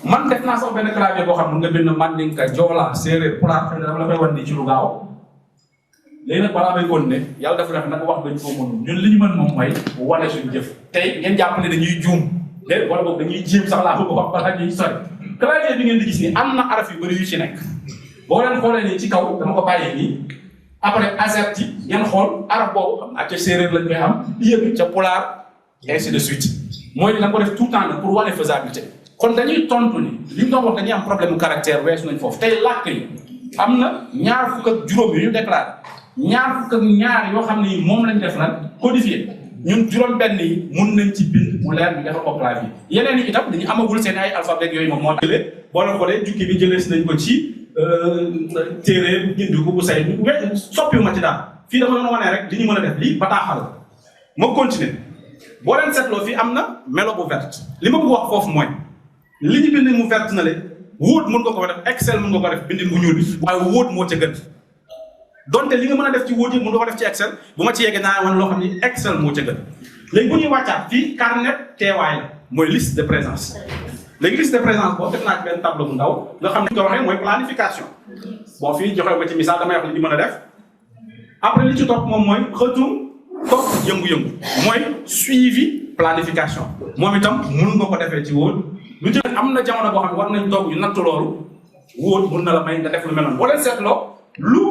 man def naa sax benn clavier boo xam ne nga bind Mandinka Joola séeréer pulaar xëy na dama la koy wan nii ci lu gaaw léegi nag balaa may woon ne yàlla dafa def nag wax dañ ko mënul ñun li ñu mën moom mooy wane suñu jëf tey ngeen jàpp ne dañuy juum de wala boog dañuy jéem sax laa bëgg wax balaa ñuy sori clavier bi ngeen di gis nii am na araf yu bëri yu ci nekk boo leen xoolee nii ci kaw dama ko bàyyi nii après azerty ngeen xool araf boobu xam naa ca séeréer lañ koy am yëg ca pulaar ainsi de suite mooy dina ko def tout le temps nag pour wane faisabilité kon dañuy tontu ni li ñu doon wax dañuy am problème mu caractère weesu nañ foofu tey làkk yi am na ñaar fukk ak juróom yu ñu déclaré ñaar fukk ak ñaar yoo xam ne moom lañ def nag codifié ñun juróom-benn yi mun nañ ci bind mu leer bi dafa ko clavier yeneen yi itam dañu amagul seen ay alphabet yooyu moom moo tax boo leen xoolee jukki bi jëlee si nañ ko ci téere bind ko bu say soppiwu ma ci daal fii dama doon wane rek li ñu mën a def lii bataaxal ma continuer boo leen seetloo fii am na melo bu verte li ma bëgg wax foofu mooy li ñu bind mu verte na le Word mën nga ko def Excel mën nga ko def bindin bu ñuul bi waaye Word moo ca gën donte li nga mën a def ci Word yi mën nga ko def ci Excel bu ma ci yeggee naa wan loo xam ni Excel moo ca gën léegi bu ñuy wàccaat fii carnet teewaay la mooy liste de présence léegi liste de présence boobu def naa ci benn tableau bu ndaw nga xam ne nga waxee mooy planification bon fii joxe ko ci misaal damay wax li ñu mën a def après li ci topp moom mooy xëtum topp yëngu-yëngu mooy suivi planification moom itam mën nga ko defee ci Word lu jël am na jamono boo xam ne war nañ toog yu natt loolu Word mën na la may nga def lu mel noonu boo leen seetloo lu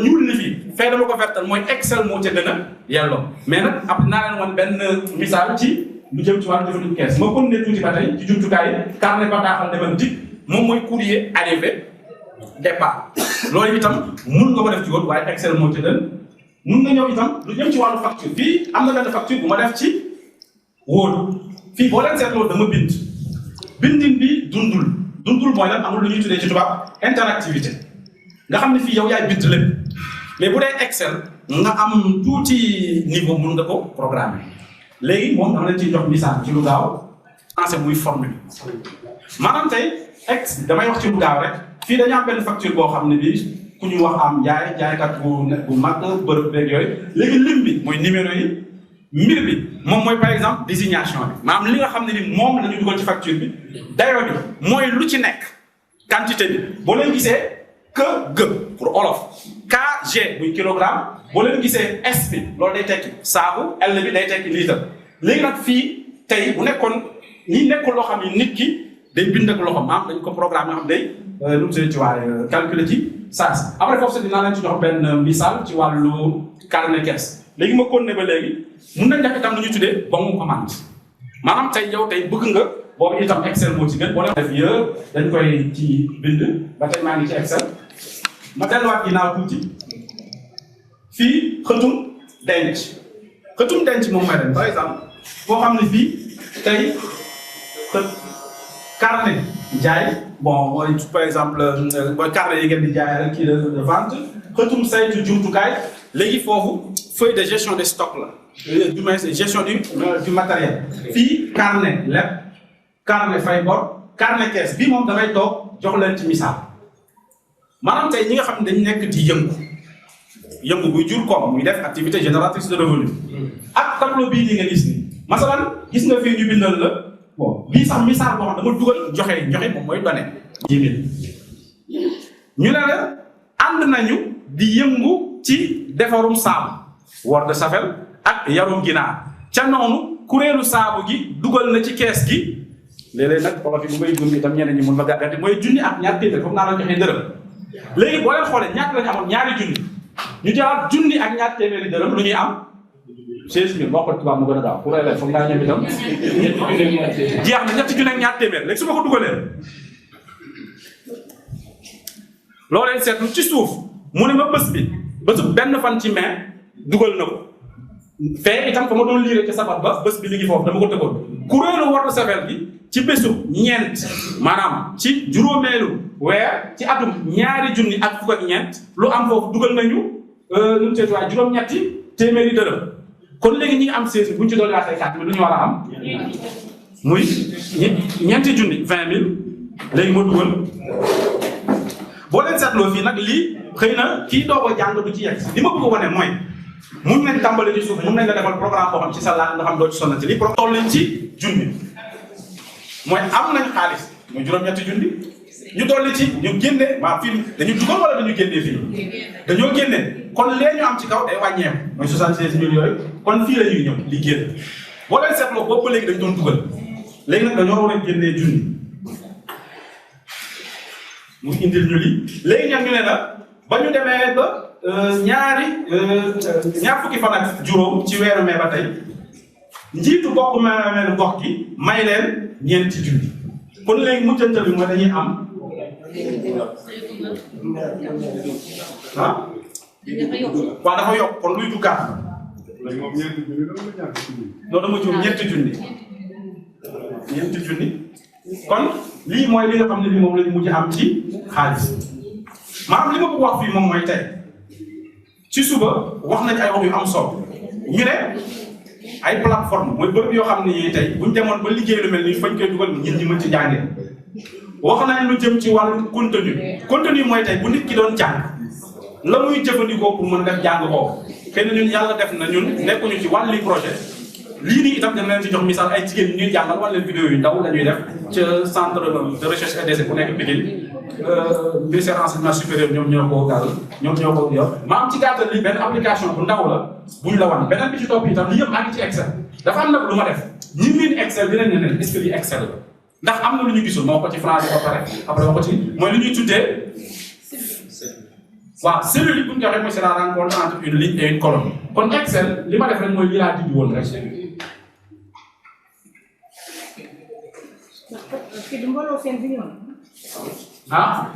ñuul li fi fee dama ko vertal mooy Excel moo ca gën a yelloo mais nag ab naa leen wan benn misaal ci lu jëm ci wàllu jëfandiku kees ma kon ne tuuti ba tey ci jumtukaay carnet bataaxal demal dikk moom mooy courrier arrivé départ loolu itam mun nga ko def ci Word waaye Excel moo ca gën mun nga ñëw itam lu jëm ci wàllu facture fii am na benn facture bu ma def ci Word fii boo leen seetloo dama bind bindin bi dundul mooy lan amul lu ñuy tuddee ci tubaab interactivité nga xam ne fii yow yaay bind lépp mais bu dee Excel nga am tuuti niveau mun nga ko programmer léegi moom dama leen ciy jox misaal ci lu gaaw français muy formule maanaam tey damay wax ci lu gaaw rek fii dañu am benn facture boo xam ne bii ku ñu wax am jaaykat bu mag bërëb beeg yooyu léegi lim bi mooy numéro yi mbir bi moom mooy par exemple désignation bi maanaam li nga xam ne ni moom la ñu dugal ci facture bi dayoo bi mooy lu ci nekk quantité bi boo leen gisee kg pour olof kg muy kilogramme boo leen gisee s bi loolu day tekki saabu l bi day tekki litre léegi nag fii tey bu nekkoon ñi nekkul loo xam ne nit ki day bind ak loxo maanaam dañ ko programme nga xam day lu mu ci waaye calculer ci saa si après foofu sax dinaa leen ci jox benn misaal ci wàllu carnet caisse léegi ma continuer ba léegi mun nañ def itam lu ñuy tuddee ba mu commande maanaam tey yow tey bëgg nga boobu itam Excel moo ci gën boo leen def yëpp dañ koy ci bind ba tey maa ngi ci Excel ma delluwaat ginnaaw tuuti fii xëtum denc moom mooy ren par exemple boo xam ne fii tey carnet jaay bon mooy par exemple mooy carnet yi ngeen di jaay rek kii de vente xëtum saytu jumtukaay léegi foofu feuille de gestion des stocks la du moins gestion du matériel fii carnet lépp carnet fay bor carnet caisse bii moom damay toog jox leen ci misaal maanaam tey ñi nga xam ne dañ nekk di yëngu buy jur koom muy def activité génératrice de revenu ak tableau bii ni nga gis ni masalan gis nga fii ñu bindal la bon bii sax misaal boo xam dama dugal joxe moom mooy donné 10 000 ñu ne la ànd nañu di yëngu ci defarum saabu wor de safel ak yarum ginaar ca noonu kuréelu saabu gi dugal na ci kees gi léeg-léeg nag olof yi bu may dund itam ñeneen ñi mun ma gàggante mooy junni ak ñaar téeméer foofu naa la joxee dërëm léegi boo leen xoolee ñaata la ñu amoon ñaari junni ñu jëlaat junni ak ñaar téeméeri dërëm lu ñuy am 16000 boo ko tubaab mu gën a gaaw pour élève foog naa ñoom itam jeex na ñetti junni ak ñaar téeméer léegi su ma ko dugalee loo leen seetlu ci suuf mu ne ma bésu benn fan ci mai dugal na ko fee itam fa ma doon liire ca sabat ba bés bi li ngi foofu dama ko tëggoon kuréelu war de safel bi ci bésu ñeent maanaam ci juróomeelu weer ci atum ñaari junni ak fukk ak ñeent lu am foofu dugal nañu lu mu seetu waaye juróom-ñetti téeméeri dërëm kon léegi ñi ngi am 16 bu ñu ci doon yaatay 4 lu ñu war a am muy ñeenti junni 20000 léegi ma dugal boo leen seetloo fii nag lii xëy na kii doog a jàng du ci yegg li ma bëgg a wane mooy mun nañ tàmbali ci suuf mun nañ la defal programme boo xam ci sa laaj nga xam doo ci sonnati lii toll leen ci junni mooy am nañ xaalis muy juróom-ñetti junni ñu dolli ci ñu génne maa fii dañu dugal wala dañu génne fii dañoo génne kon lee ñu am ci kaw day wàññeeku mooy 76 millions yooyu kon fii la ñuy ñëw li génn boo leen seetloo boobu ba léegi dañu doon dugal léegi nag dañoo war a génnee junni mu indil ñu lii léegi ñam ñu ne la ba ñu demee ba ñaar fukki fan ak juróom ci weeru mai ba tey njiitu bokk ma gox gi may leen ñeenti junni kon léegi mujjantal bi mooy dañuy am ah waaw dafa yokk kon luy duggaat non dama juum ñeenti junni kon lii mooy li nga xam ne bi moom lañu mujj am ci xaalis maanaam li ma bëgg wax fii moom mooy tey ci suba wax nañ ay wax yu am solo ñu ne ay plateforme mooy bërëb yoo xam ne yi tey buñ demoon ba liggéey lu mel nii fañ koy dugal ñit ñi mën ci jàngee wax nañ lu jëm ci wàllu contenu mooy tey bu nit ki doon jàng la muy jëfandikoo pour mën def jàng boobu xëy na ñun yàlla def na ñun nekkuñu ci wàllu projet lii nii itam dama leen ci jox misaal ay jigéen ñuy jàngal wala leen vidéo yu ndaw la ñuy def ca centre de recherche et d'essai bu nekk Pikine ministère enseignement supérieur ñoom ñoo ko gàll ñoom ñoo ko yor maam ci gàttal lii benn application bu ndaw la buñ la wan beneen bi ci topp itam li yëpp àgg ci Excel dafa am nag lu ma def ñi miin Excel dinañ ne leen est-ce que lii Excel la ndax am na lu ñu gisul moo ko ci français ba pare après moo ko ci mooy li ñuy tuddee waaw cellule yi bu ñu joxee mooy c'est la rencontre entre une ligne et une colonne kon Excel li ma def rek mooy lii laa dindi woon rek ah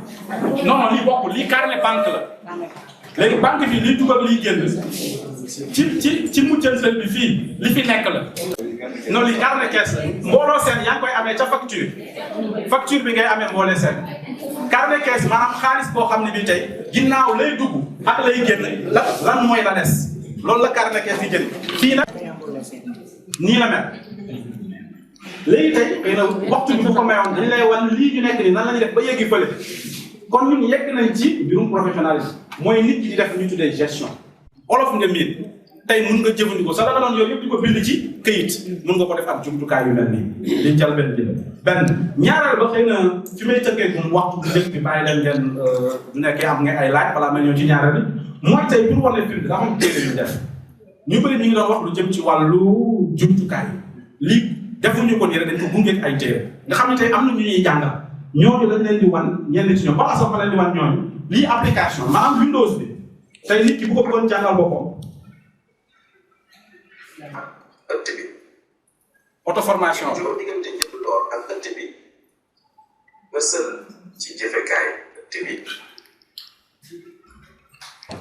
non non lii bokkul lii carnet banque la léegi banque bi lii dugg ak lii génn ci mujjantal bi fii li fi nekk la non lii carnet caisse la mbooloo seen yaa ngi koy amee ca facture bi ngay amee mboole seen carnet caisse maanaam xaalis boo xam ne bi tey ginnaaw lay dugg ak lay génn lan mooy la des loolu la carnet caisse di jënd fii nag nii la mel léegi tey xëy na waxtu bi bu ko mayoon dañu lay wan lii ñu nekk nii nan la ñuy def ba yeggi fële kon ñun yegg nañ ci mbirum professionnalisme mooy nit ki di def ñu tuddee gestion olof nga miin tey mun nga jëfandikoo sax da nga doon yor yëpp di ko bind ci këyit mun nga ko def ak jumtukaay yu mel nii li jal benn benn ñaareel ba xëy na fi may tënkee moom waxtu bu njëkk bi bàyyi leen ngeen bu nekkee am nga ay laaj balaa may ñëw ci ñaareel bi mooy tey pour wane film bi dafa am téere yu def ñu bëri ñu ngi doon wax lu jëm ci wàllu jumtukaay lii defuñu ko nii rek dañ ko gunge ay téere nga xam ne tey am na ñu ñuy jàngal ñooñu dañ leen di wan ñenn ci ñoom balaa sax ma leen di wan ñooñu lii application maanaam Windows bi tey nit ki bu ko bëggoon jàngal boppam ëtt bi auto formation juróom diggante njëkk door ak ëtt bi nga sël ci jëfekaay ëtt bi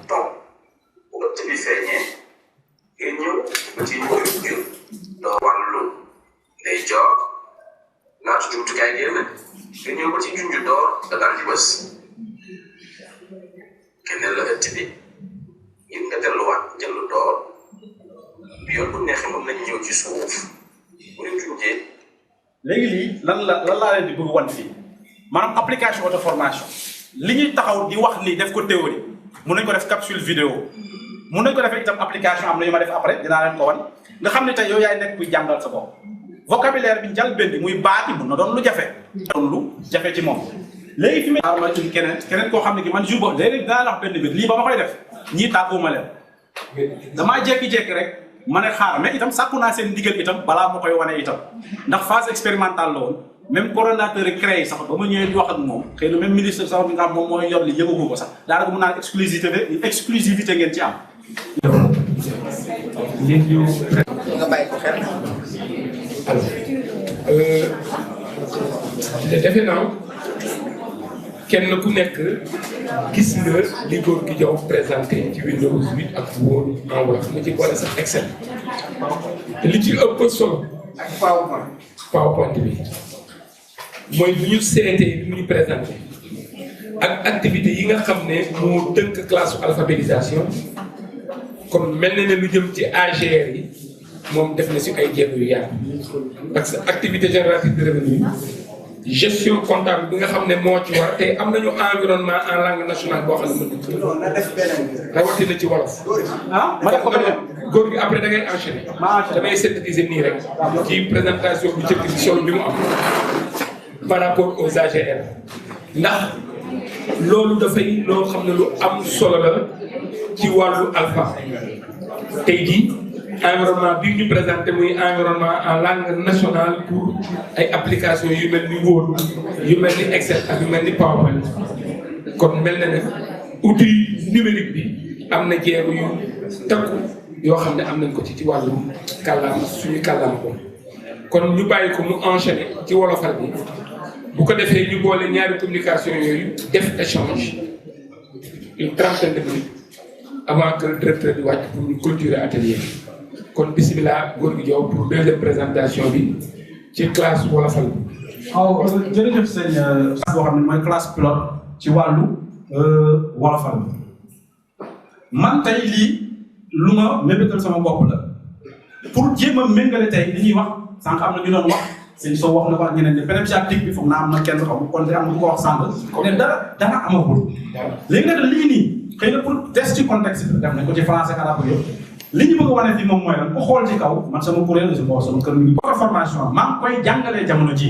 donc bu ëtt bi feeñee nga ñëw ba ci ñëw doo wàllu day joor naatu jumtukaay génn nga ñëw ba ci junju door da daal di bës keneen la ëtt bi ngir nga delluwaat jël door bi yoon bu neexee moom lañ ñëw ci suuf bu ñu junjee léegi lii lan laa leen di bëgg wan fii maanaam application auto formation li ñuy taxaw di wax nii def ko théorie mun nañ ko def capsule vidéo mun nañ ko defee itam application am na yu ma def après dinaa leen ko wan nga xam ne tey yow yaay nekk kuy jàngal sa bopp vocabulaire bi njal benn muy baati mun na doon lu jafe doon lu jafe ci moom léegi fi may ma ci keneen koo xam ne ki man jour boobu léegi dinaa la wax benn mbir lii ba ma koy def ñii tàgguma leen damaa jékki-jékki rek ma ne xaaral mais itam sàkku naa seen ndigal itam balaa ma koy wane itam ndax phase expérimentale la woon même coordonnateur yi créé sax ba ma ñëwee di wax ak moom xëy na même ministre sax bi nga xam moom mooy yor li yëgagu ko sax daanaka mun naa exclusivité ngeen ci am. nga bàyyi ko xel. alors defe naa kenn ku nekk gis nga li góor gi jox présenté ci Windows 8 ak Word en wolof mu ci boole sax Excel te li ci ëpp solo ak PowerPoint bi mooy bu ñu seetee li muy présenté ak activité yi nga xam ne moo tënk classe alphabétisation kon mel na ne lu jëm ci AGR yi moom def na si ay jéego yu yaatu parce que activité génératrice de revenu gestion comptable bi nga xam ne moo ci war te am nañu environnement en langue nationale boo xam ne mën nañu ko. na def beneen bi. rawatina ci wolof. ma def ko beneen góor gi après da ngay enchaîner. damay synthétiser nii rek. ci présentation bu njëkk bi solo bi mu am. par rapport aux AGR ndax loolu dafay loo xam ne lu am solo la ci wàllu alpha tey jii environnement bi ñu présenté muy environnement en langue nationale pour ay applications yu mel ni Word yu mel ni Excel ak yu mel ni PowerPoint kon mel na ne outil numérique bi am na jéego yu takku yoo xam ne am nañ ko ci wàllu kàllaama suñu kàllaama ko kon ñu bàyyi ko mu enchaîner ci wolofal bi bu ko defee ñu boole ñaari communication yooyu def échange une trentaine de minutes avant que le directeur di wàcc pour ñu clôturer atelier bi kon bisimilah góor gi Diaw pour deuxième présentation bi ci classe wolofal bi. waaw jërëjëf sëñ boo xam ne mooy classe pilote ci wàllu wolofal bi man tey lii lu ma mébétal sama bopp la pour jéem a méngale tey li ñuy wax sànq am na ñu doon wax sëñ soo wax na ko ak ñeneen ñi beneen pratique bi foog naa am na kenn xaw kon te am na ku ko wax sànq ne dara amagul léegi nag lii nii xëy na pour des ci contexte bi def nañ ko ci français arabe yëpp li ñu bëgg a wane fii moom mooy lan ku xool ci kaw man sama kuréel la si boor sama kër mi ngi bokk formation maa ngi koy jàngalee jamono ji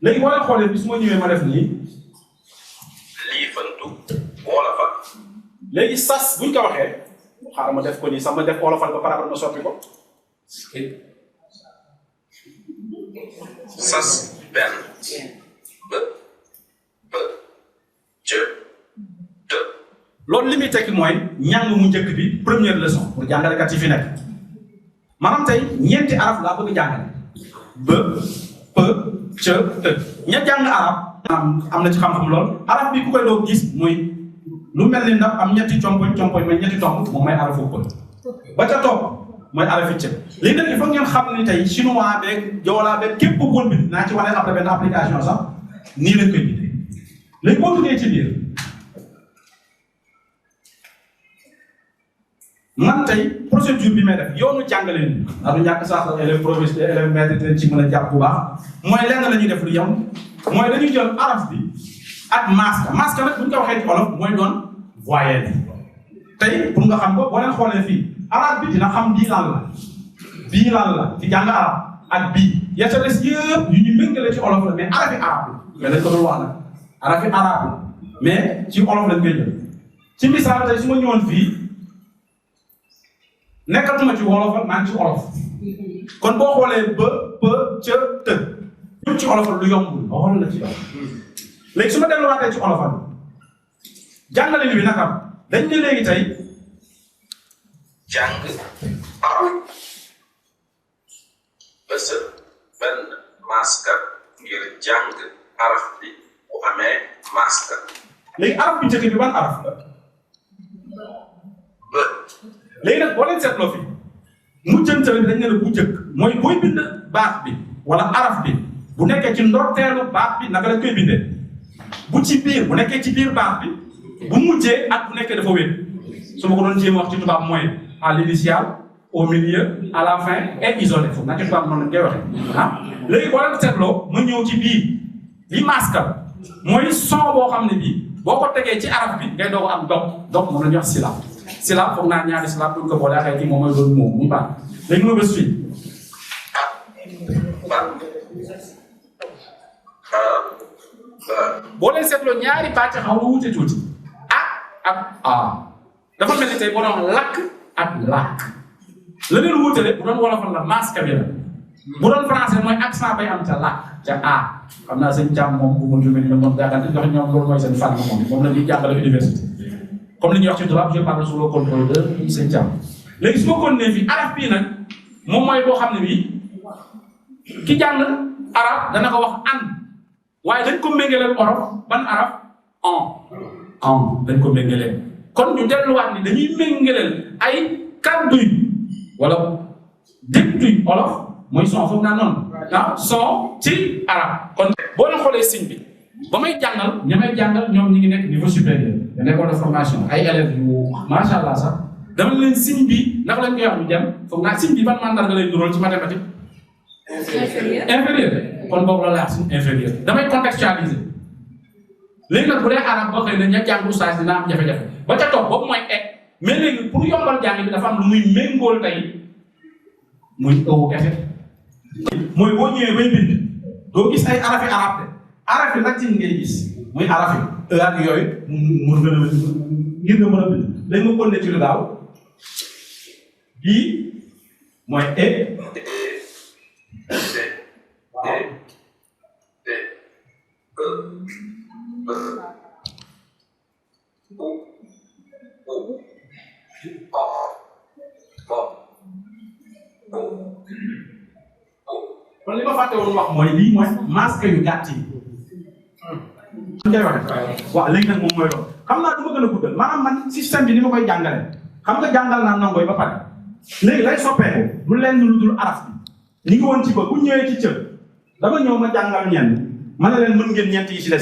léegi boo leen xoolee bi su ma ñëwee ma def nii lii fantu wolofal léegi sas buñ ko waxee xaaral ma def ko nii sax ma def wolofal ba pare ma soppi ko sas benn jë dë loolu li muy tekki mooy ñàng mu njëkk bi première leçon pour jàngalekat yi fi nekk maanaam tey ñeenti araf laa bëgg jàngale b p c të ña jàng arab am na ci xam-xam lool araf bi ku koy doo gis muy lu mel ni ndax am ñetti compoñ mooy ñetti tomb moom mooy arafu p ba ca topp mooy arafi c léegi nag il faut ngeen xam ni tey chinois beeg joolaa beeg képp ku bi naa ci wane après benn application sax nii lañ koy bindee léegi boo duggee ci biir man tey procédure bi may def yoonu jàngale ni ndax du ñàkk sax élève professeur élève maître dañ ci mën a jàpp bu baax mooy lenn la ñuy def lu yem mooy dañuy jël araf bi ak masque nag bu ñu ko waxee ci wolof mooy doon voyelle tey pour nga xam ko boo leen xoolee fii arab bi dina xam bii lan la ci jàng arab ak bii ya ca des yëpp yu ñu méngale ci olof la mais arafi arab la mais dañ ko doon wax nag arafi arab la mais ci olof lañ koy jël ci misaal tey su ma ñëwoon fii nekkatuma ci wolofal maa ngi ci olof kon boo xoolee ba pa ca të ñun ci olofal lu yombul lool la ci yow léegi su ma delluwaatee ci olofal jàngale bi naka dañ ne léegi tey jàng arab bës benn maska ngir jàng araf bi bu amee maska léegi araf bi njëkk bi ban araf la bë léegi nag boo leen seetloo fi mujjantale bi dañ ne la bu njëkk mooy booy bind baat bi wala araf bi bu nekkee ci ndorteelu baat bi naka lañ koy bindee bu ci biir bu nekkee ci biir baat bi bu mujjee ak bu nekkee dafa wéet su ma ko doon jéem wax ci tubaab mooy à l'initial au milieu à la fin et isolé foofu naa ci tubaab noonu lañ koy waxee ah léegi boo leen seetloo ma ñëw ci bii li maska mooy son boo xam ne bii boo ko tegee ci araf bi ngay doog am dog moom la ñuy wax syllabe syllabe foog naa ñaari syllabe buñ ko boole ak ay moom mooy doon moom muy baax léegi ma bés fii boo leen seetloo ñaari pàcc xaw na wuute tuuti ak dafa mel ni tey boo doon lakk ak làkk la leen wuutale bu doon wolofal la masque bi la bu doon français mooy accent bay am ca làkk ca xam naa sëñ Thiam moom bu ma jumee ñoom yaakaar jox ñoom loolu mooy seen fànn moom la ñuy jàngale université comme li ñuy wax ci tubaab je parle sous le contrôle de sëñ Thiam léegi su ma continuer fii araf bii nag moom mooy boo xam ne bii ki jàng arab dana ko wax an waaye dañ ko méngaleel olof ban araf en dañ ko méngaleel kon ñu delluwaat ni dañuy méngaleel ay kàdduy wala dégtuy olof mooy son foog naa noonu son ci arab kon boo leen xoolee signe bi ba may jàngal ña may jàngal ñoom ñi ngi nekk niveau supérieur da école de formation ay élèves yu macha allah sax dama leen signe bi naka lañ koy wax ñu dem foog naa signe bi ban mandarga lay dural ci mathématique inférieur kon boobu la laa signe inférieur damay contextualiser léegi nag bu dee arab ba xëy na ña jàng oustaz dina am jafe-jafe ba ca toog boobu mooy mais léegi pour yombal jàng bi dafa am lu muy méngool tey muy ëwu effet mooy boo ñëwee bay bind doo gis ay arafi arab de arafi latin ngay gis muy arafi ak yooyu mun nga ngir nga mën a bind léegi nga kon ne ci lu gaaw bii mooy kon li ma fàtte woon wax mooy lii mooy masque yu gàtt yi. ngay waxe waaw léegi nag moom mooy loolu xam naa du ma gën a guddal maanaam man système bi ni ma koy jàngale xam nga jàngal naa ndongo yi ba pare léegi lay soppeeku du lenn lu dul araf bi ñi ngi woon ci ba bu ñëwee ci cër dama ñëw ma jàngal ñenn ma ne leen mën ngeen ñeent yi ci des